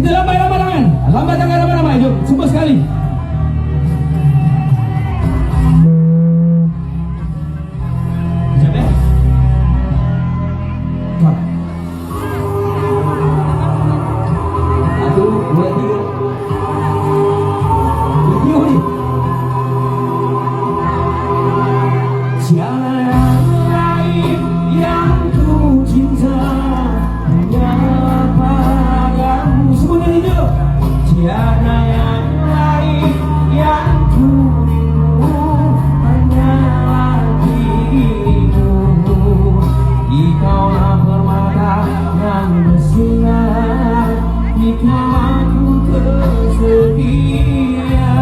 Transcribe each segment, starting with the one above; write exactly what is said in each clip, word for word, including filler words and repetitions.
Lambai-lambai tangan. Lambai tangan, lambai-lambai. Jom, semua sekali. Kejap, eh. Cut. Satu, dua, tiga. Video ni. Tiada yang lain yang ku cinta, hanya padamu. Semua nyanyi dulu. Tiada yang lain yang ku rindu, hanyalah dirimu. Dikaulah permata yang bersinar, di kau aku tersedia.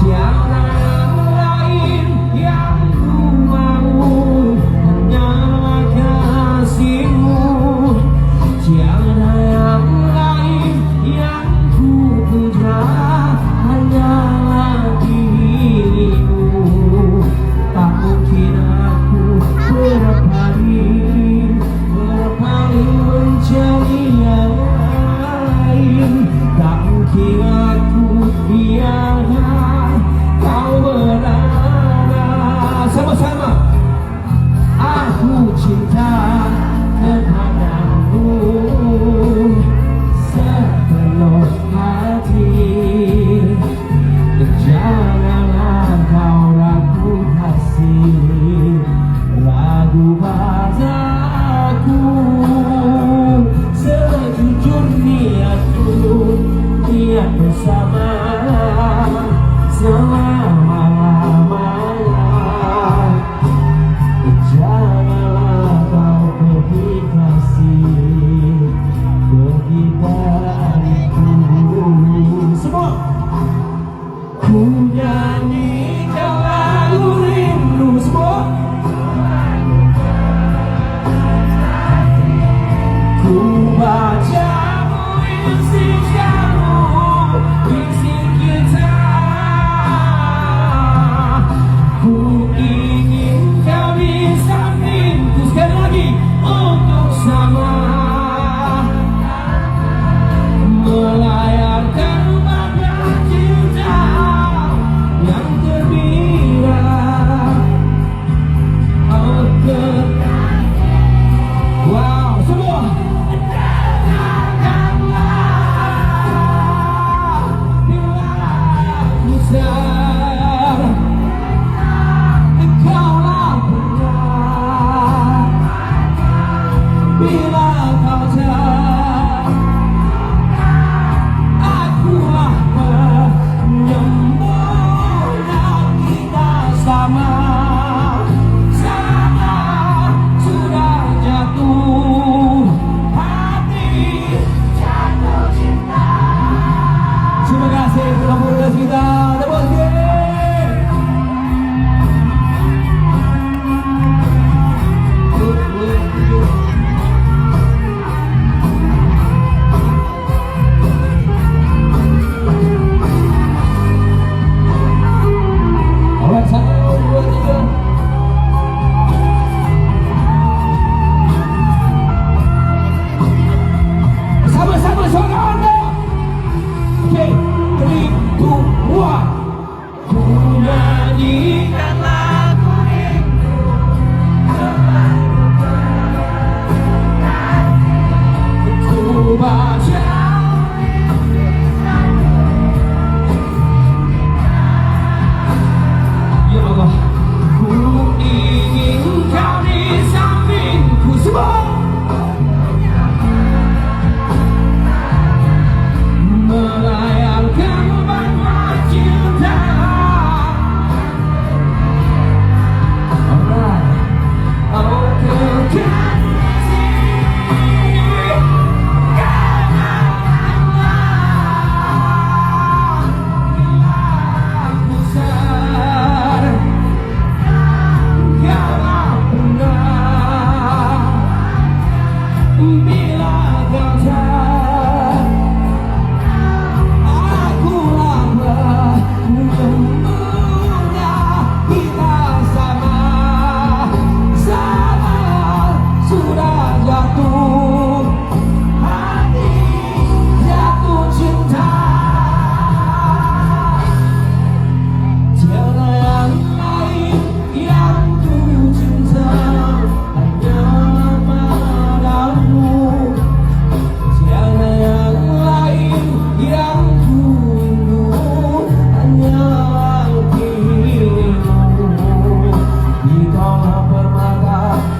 Tiada yang lain yang ku mau, hanyalah kasihmu. Tiada yang lain yang ku puja, hanyalah dirimu. Tak mungkin aku berpaling, berpaling mencari yang lain. Tak mungkin aku biarkan kau berada. Sama-sama. Aku cinta kepadamu sepenuh hati. Janganlah kau ragu kasih, ragu padaku. Sejujur niatku, niat bersama selama-lamanya. Janganlah kau pergi kasih, pergi dariku. Semua. Ku nyanyikan lagu rindu, semua. Ku baca puisi jamu, puisi kita. Ku ingin kau di sampingku sekali lagi untuk sama melayangkan badan.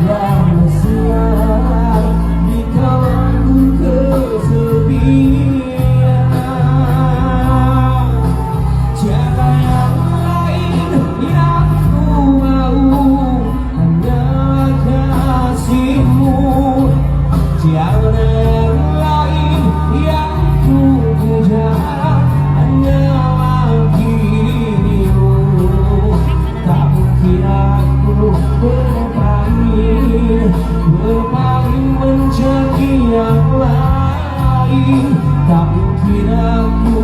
Yang siap di kawanku kesepian. Tiada yang lain yang ku mau, hanya kasihmu. Tiada yang lain yang ku puja, hanyalah dirimu. Tak mungkin aku berpaling, berpaling mencari yang lain. Tak mungkin aku